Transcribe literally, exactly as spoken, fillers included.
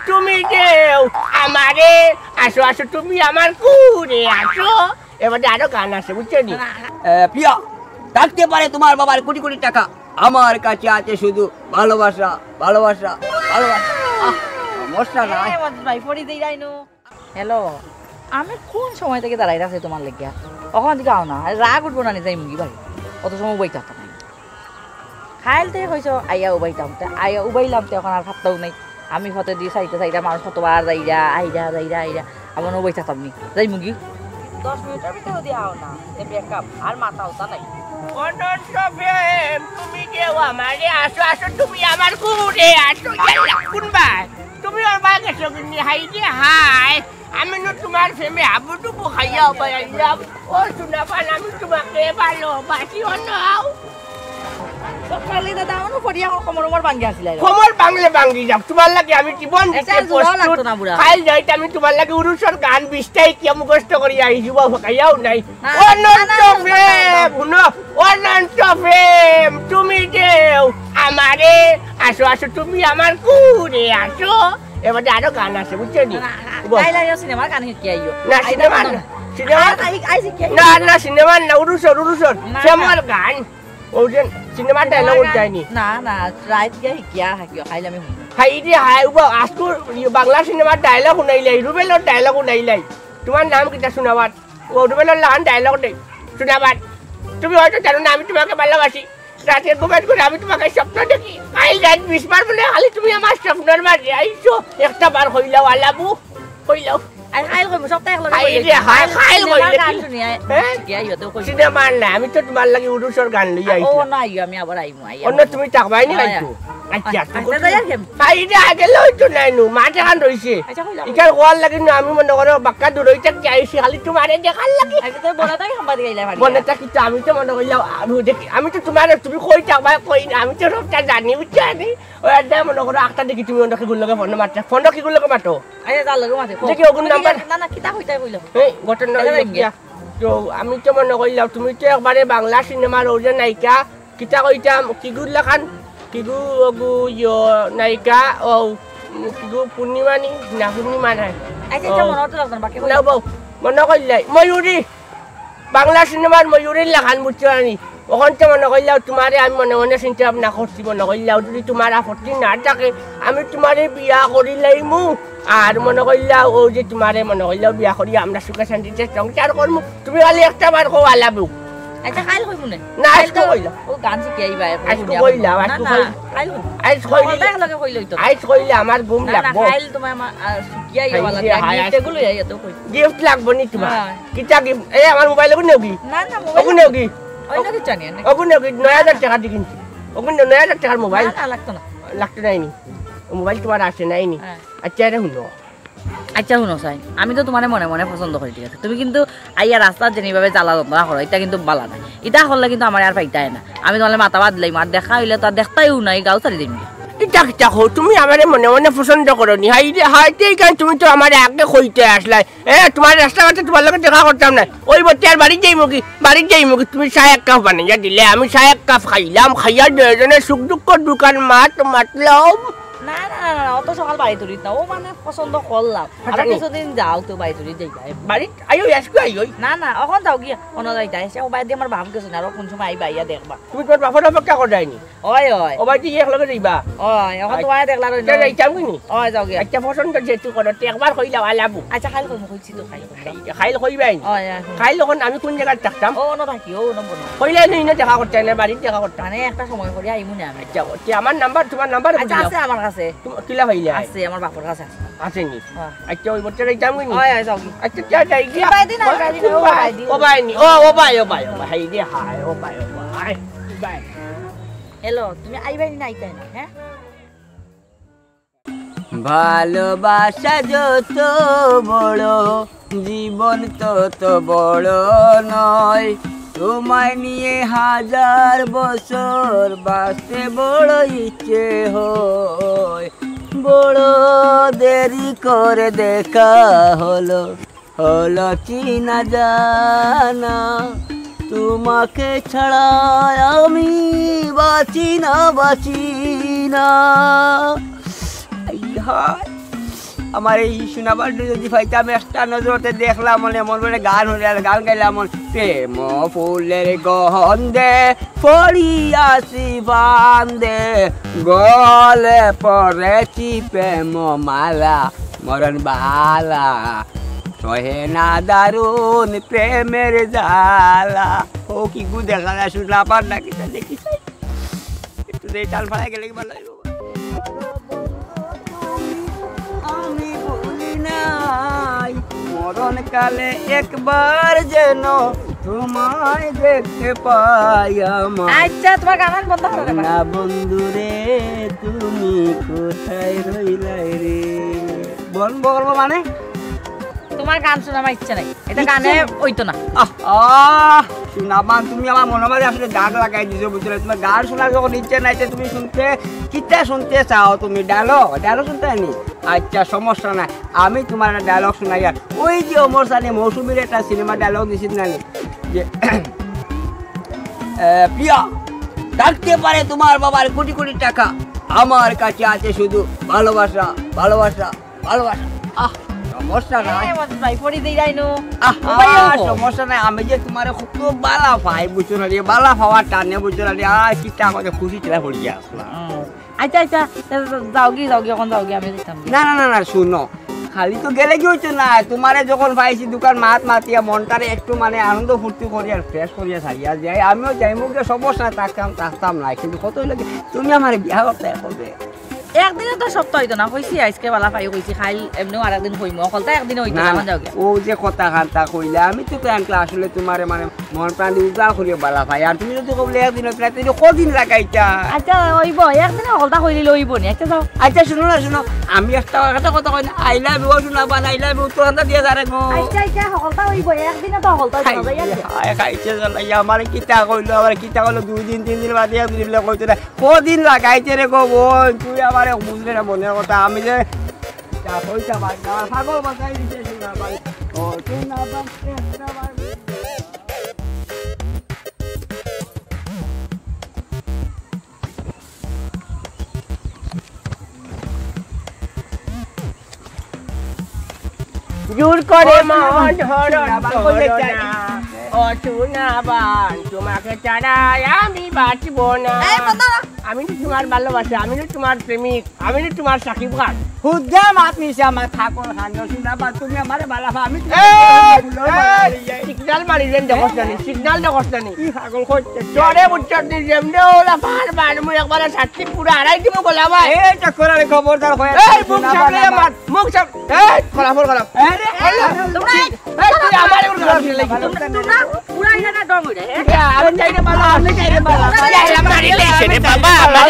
তুমি দেও আমারে, আসো আসো তুমি আমার কুরে আসো। এবারে আরো গান আছে, বুঝছো নি? এ, প্রিয়া, থাকতে পারে তোমার বাবার কোটি কোটি টাকা, আমার কাছে আছে শুধু ভালোবাসা, ভালোবাসা, ভালোবাসা। আহ, সমস্যা নাই। এ, মজিদ ভাই, পড়ি দেই রাইনো। হ্যালো, আমি কোন সময় থেকে দাঁড়াই আছে তোমার লেগিয়া? অখন দিকে আও না, আরে রাগ উঠবো না, নিজে মুগি বাড়ি। অত সময় উবাই থাকতাম না। খাইলতে কইছো, আইয়া উবাইতাম, তে আইয়া উবাইলাম, তে অখন আর ফাত্তাও নাই। আমি ফতে দি চাইতে চাইতে মানুষ কতবার যাইরা, আইরা, যাইরা, আইরা। আমার উবাই থাকতাম নি, যাই মুগি। দশ মিনিটের ভিতরে যদি আও না, তে ব্রেকআপ, আর মাথা উঠা নাই। অনন্ত প্রেম, তুমি কেউ আমারে আসো, আসো, তুমি আমার কুরে আসো। ইয়াল্লা, কোন ভাই? তুমি ওর ভাই গেছো কিনি? হাই রে হাই। আমি নু তোমার প্রেমে হাবুডুবু খাইয়া উবাই আইলাম। ও সোনাপান, আমি তোমাকে ভালোবাসি, ও নাও। সকালে দাদা, আমার পড়িয়া কোমর মোর ভাঙ্গি আসিল। কোমর ভাঙলে ভাঙ্গি যাক, তোমার লাগি আমি জীবন দিতে প্রস্তুত। লাগতো না, বুড়া। কাল যাইতে আমি তোমার লাগি উরুসর গান বিশটাই কিয়া মুখস্থ করি আইছি, বা ফাঁকাইয়াও নাই। না, অনন্ত না, না, না, না, প্রেম, না। হুনো, অনন্ত প্রেম, তুমি দেও আমারে, আসো, আসো, তুমি আমার কুরে আসো। এবারে আরো গান আছে, বুঝছো নি? না, না, বল। কাইল আইও, সিনেমার গান শিখি আইও। না, আইলে সিনেমা বন্ধ না। সিনেমা আই, আই, আই শিখি আইও। না, না, সিনেমা না, উরুসর, উরুসর। না, না। শ্যামর গান। ও যে সিনেমার ডায়লগ উঠে যায়নি। না, না, রাইত গিয়া শিখিয়া থাকিও, কাইল আমি শুনবো। হাই রে হাই, উবা, আজকু ইয়ে বাংলা সিনেমার ডায়লগ শুনাইলাই, রুবেলর ডায়লগ শুনাইলাই। তোমার নাম কিতা সোনাপান? ও রুবেলর লাখান ডায়লগ দেই। সোনাপান, তুমি হয়তো জানো না আমি তোমাকে ভালোবাসি। রাতে ঘুমের ঘরে আমি তোমাকে স্বপ্ন দেখি। কাইল রাত বিশ বার মনে হয় খালি তুমি আমার স্বপ্নর মাঝে আইছো। একটা বার কইলাও আলাবু, কইলাও। আই, কাইল কইমু, সপ্তাহে এক লগে হাই কইলে রে, কি? হাই, কাইল কাইল সিনেমার কইলে গান কি? শুনি, আই, হ্যাঁ? কি আইও তো কইমু। সিনেমার না, আমি তো তোমার লাগি উরুসর গান লই আ, ও আইছি। না, আইও, আমি আবার আইমু, আইও। অন্য তুমি থাকবাই নি আয়, আইছো। আয়। আচ্ছা, আয়, তুমি আয়, তো আয়, আয়। হাই রে, আগে লই তো নাই নু, মাঠে খান রইছে। আচ্ছা, কইলাম। ইকার গোয়াল লাগি নু, আমি মনে করো বাক্কা দূরই থাকি আইছি, খালি তোমারে দেখার লাগি। আচ্ছা, তো বড় তাই হাম্বা দিকে আইলা বাড়ি। মনে থাকি তো আমি তো মনে কইলাম, আমি দেখি, আমি তো তোমারে, তুমি কই থাকবায়, কই না, আমি তো সবটা জানি, বুঝছো নি? ওই আড্ডায় মনে করো আটটা দেখি তুমি অন্য কিগুর লগে ফোন মারতে, ফোন কিগুর লগে মারতো? আরে, তার লগে মাতে, কও। দেখি, ওগুর নাম্বার। না, না, কিতা কইতায় কইলো? এই, ঘটনা দেখা হইলো যায় গিয়া। কিয়া? তো আমি তো মনে কইলাম, তুমি তো একবারে বাংলা সিনেমার ওই যে নায়িকা, কিতা কইতাম, কিগুর লাখান, কিগু, ওগু, ইয়ো, নায়িকা, ও, উম, কিগু, পূর্ণিমা নি? না, পূর্ণিমা নাই। আচ্ছা, আচ্ছা, ও। মনে হতো লাগতো না, বাকি না, কইলো। বউ, মনে কইলাই, ময়ূরী। বাংলা সিনেমার ময়ূরীর লাখান, বুঝছো নি? অখন তো মনে কইলাও তোমারে আমি মনে মনে চিন্তা ভাবনা করছি, মনে কইলাও যদি তোমার আপত্তি না থাকে, আমি তোমারে বিয়া করি লাইমু। আর মনে কইলাও ও যে তোমারে মনে কইলাও বিয়া করি আমরা সুখে শান্তিতে সংসার করমু। তুমি খালি একটা বার কও আলাবু। আচ্ছা, কাইল কইমু নে। না, কাইল আজকে তো কইলা। ও গান শিখে আইবা, এখন আজকে শুনিয়া কইলা, কইমু। না, আজকে না, কইলা। কাইল কইমু। আইজ কইলে, কথা এক লগে কইলে হইতো না। আইজ কইলে আমার ঘুম না, না, লাগবো। কাইল তোমার আমার, আহ, শিখিয়া আইও, আইজ আলাদা যে হায়, gift আইজ এগুলো আইয়া তো কই। Gift লাগবো নি তোমার? হ্যাঁ। কিতা gift? এ, আমার মোবাইল ওগুন নেওগি? না, না, মোবাইল ওগুন নেওগি? অন্য কিছু আনি, অন্য অগুন নেওগি? নয় হাজার টাকা দি কিনছি। ওগুন নয় হাজার টাকার মোবাইল? না, না, লাগতো না। লাগতো নাই নি? ও মোবাইল তোমার আছে নাই নি? হ্যাঁ। আচ্ছা, এটা শুনো। আচ্ছা, শুনো চাই, আমি তো তোমারে মনে মনে পছন্দ করি, ঠিক আছে? তুমি কিন্তু আইয়া রাস্তাত যেন এইভাবে জ্বালা যন্ত্রণা করো, এটা কিন্তু বালা না। এটা করলে কিন্তু আমার আর পাইতায় না। আমি তোমার মাথা বাদ দিলাম, আর দেখা হইলে তো আর দেখতাইও নাই, গাঁও ছাড়ি দিম। কিতা কিতা কও, তুমি আমারে মনে মনে পছন্দ করো নি? হাই রে, হাই, ঠিক আছে, তুমি তো আমারে আগে কইতে আসলাই। এ, তোমার রাস্তাঘাটে তোমার লগে দেখা করতাম না। ওই বলতে আর বাড়িত যাইমুগি, বাড়িত যাইমুগি, তুমি চা এক কাপ বানাইয়া দিলে, আমি চা এক কাপ খাইলাম, খাইয়া দুইজনে সুখ দুঃখ দোকান মাত মাতলাম। না, না, না, না, অত সকাল বাড়ি তুলিত না, ও মানে পছন্দ করলাম। আচ্ছা, আরো নি। কিছুদিন যাও তো বাড়ি তুলি যাইবা। বাড়িত আইও, আজকে আইও। না, না, অখন যাও গিয়া, অনো যাইতা, এসে ও বাড়ি দিয়া আমার বাপ গেছে না, আরো কোন সময় আইবা, আইয়া দেখবা। তুমি তোমার বাপর অপেক্ষা করে যায়নি? ওই, ওই। ও বাড়ি দিয়া এক লগে যাইবা? ওই, অখন আচ্ছা। তোমার দেখলা রইল। তে যাইতাম কি নি? ওই, যাও গিয়া। আচ্ছা, পছন্দ যেহেতু করো, তে একবার কইলাও আলাবু। আচ্ছা, খাইল কইমু, কইছি তো খাইল কইমু। খাইল কইবাই নি? ওই, ওই, ওই। খাইল অখন আমি কোন জায়গায় থাকতাম? ও, অনো থাকি, ও, অনো বনো। কইলে নি, ইনো দেখা করতে না, বাড়িত দেখা করতাম। মানে একটা সময় করি আইমু না আমি। আচ্ছা, তে আমার নাম্বার, তোমার নাম্বার আচ্ছা, কই দিলাও? আছে আমার কাছে। তুমি কিলা পাইলে? আছে, আমার বাপর কাছে আছে। আছে নি? হ্যাঁ। আচ্ছা, ওই বছর যাইতাম কি নি? ওই, ওই, যাও কি? আচ্ছা, যা যাই গিয়া। ইবাদি না, ইবাদি না, ও ভাই, ইবাদি। ও ভাই নি, ও, ও ভাই, ও ভাই, ও ভাই, হাই রে হাই, ও ভাই, ও ভাই, ও ভাই। হ্যালো, তুমি আইবাই না, আইতাই না, হ্যাঁ? ভালোবাসা যত বড়, জীবন তত বড় নয়। তোমায় নিয়ে হাজার বছর বাঁচতে বড় ইচ্ছে হয়। বড় দেরি করে দেখা হলো, হলো চিনা জানা। তোমাকে ছাড়া আমি বাঁচি না, বাঁচি না। এই হায়। আমার এই সোনা বান্টু যদি পাইতাম, একটা নজরতে দেখলাম, মানে, এমন করে গান হইলে আর গান গাইলাম, মন, প্রেম ফুলের গন্ধে পড়িয়াছি ফান্দে, গলে পড়েছি প্রেম মালা, মরণ বালা, সহে না দারুণ প্রেমের জ্বালা। ও কি গু দেখা যায়, সোনা পান নাকি তা দেখি চাই। একটু দেরি টান ফাড়ায় গেলে কি ভালো হইব? আমি ভুলি নাই মরণ কালে একবার যেন তোমায় দেখতে পাই আমার। আচ্ছা, তোমার গান আর বন্ধ করো না। না বন্ধু রে, তুমি কোথায় রইলাই রে? বন্ধ করবো মানে? তোমার গান শোনা আমার ইচ্ছা নাই, এটা ইচ্ছা গানে নাই? হইতো না। আহ, আহ, সোনা পান, তুমি আমার মনের মাঝে আসলে দাগ লাগাই দিছো, বুঝছো না? তোমার গান শোনার যখন ইচ্ছা নাই, তে তুমি শুনতে, কিতা শুনতে চাও তুমি? ডায়লগ, ডায়লগ শুনতে নি? আচ্ছা, সমস্যা নাই, আমি তোমার একটা ডায়লগ শোনাই। আর ওই যে অমর সানি মৌসুমীর একটা সিনেমা ডায়লগ দিছিল না নি? যে, এ, প্রিয়া, থাকতে পারে তোমার বাবার কোটি কোটি টাকা, আমার কাছে আছে শুধু ভালোবাসা, ভালোবাসা, ভালোবাসা। আহ, সমস্যা নাই। এ, মজুদ ভাই, পড়ি দেই যাই নু। আহ, উপায় আহ, হো। সমস্যা নাই, আমি যে তোমারে খুব বালা পাই, বুঝছো না রে? বালা পাওয়ার টানে, বুঝছো না রে? আর কিতা করে খুশি টিলা পড়ি আসলাম। হুম। আচ্ছা, আচ্ছা, যাওগি, যাওগি, এখন যাওগি, আমি যাইতাম গি। না, না, না, না, শুনো, খালি তো গেলে কি হইতো না, তোমারে যখন পাইছি, দোকান মাত মাতিয়া মনটারে একটু মানে আনন্দ ফুর্তি করি আর ফ্রেশ করিয়া সারিয়া যাই, আমিও যাইমু গিয়া, সমস্যা নাই, থাকতাম, থাকতাম না, কিন্তু কত হইলো কি, তুমি আমার বিয়া করতে হবে। একদিনে তো সপ্তাহ হইতো না, কইছি আজকে বালা পাই, কইছি খাইল এমনিও আর একদিন হইমু, অকলতা একদিনে হইতো না, না, এখন না, যাওগি। ও যে কথা খান্তা কইলে, আমি তো তো আনকলা আসলে তোমারে মানে মন প্রাণ দিয়ে উজাড় করিয়া বালা পাই। আর তুমি যদি কইলে একদিন হইতো না, তাইলে কদিন লাগাইতা? আচ্ছা, হইব, একদিনে হকলতা কইলে হইব নি। আচ্ছা, যাও। আচ্ছা, শুনো না, শুনো, আমি একটা, একটা কথা কই না, I love you, সোনা পান, I love you, তোর হাতে দিয়ে যারে গো। আচ্ছা, আচ্ছা, হকলতা হইব, একদিনে তো হকলতা হইব না, যাই আর কি। হায়, খাইছে জ্বালাই, আমারে কিতা কইলো, আমারে কিতা কইলো, দুই দিন, তিন দিন বাদে একদিন বলে কইতো না। কদিন লাগাইছে রে গো বোন, তুই আমারে বুঝলে না মনের কথা, আমি যে যা কইতা পারি না, পাগল বাজাই দিছে সোনা পান। ও, সোনা পান, সোনা পান। জোর করে মন হরণ করো না। ও সোনা পান, তোমাকে ছাড়া আমি বাঁচবো না। এই, বন্ধ করো। আমি তো তোমার ভালোবাসা, আমি তো তোমার প্রেমিক, আমি তো তোমার সাকিব খান। হুদ্দা মাত মিছা মাত, ঠাকুর খান, সোনা পান, তুমি আমারে বালা পাও, আমি তোমারে এই, ভুলো এই, বালা। সিগন্যাল মারিলেন দেখোস না নি, সিগন্যাল দেখোস না নি। কি পাগল করছে? চরে বুঝছস নি, যেমনে ওলা পার বার, মুই একবারে সাতটি পুরা আড়াই দিব গোলা ভাই। এই চক্কর আরে খবরদার হয়ে এই, মুখ সোনা সামনে পান মাত, মুখ সাম-, এই, খোলা, খোলা, খোলা। আরে, এই, তোমরা এই, এই, তুই আমার উপর খোলা, খোলা, খোলা। তোমরা, তোমরা পুরা এলাকা ডং হইরে, হ্যাঁ? ইয়া, আমি চাইতে পারলাম, আমি চাইতে পারলাম। এই, আমার রিলেশনে বাবা, আমার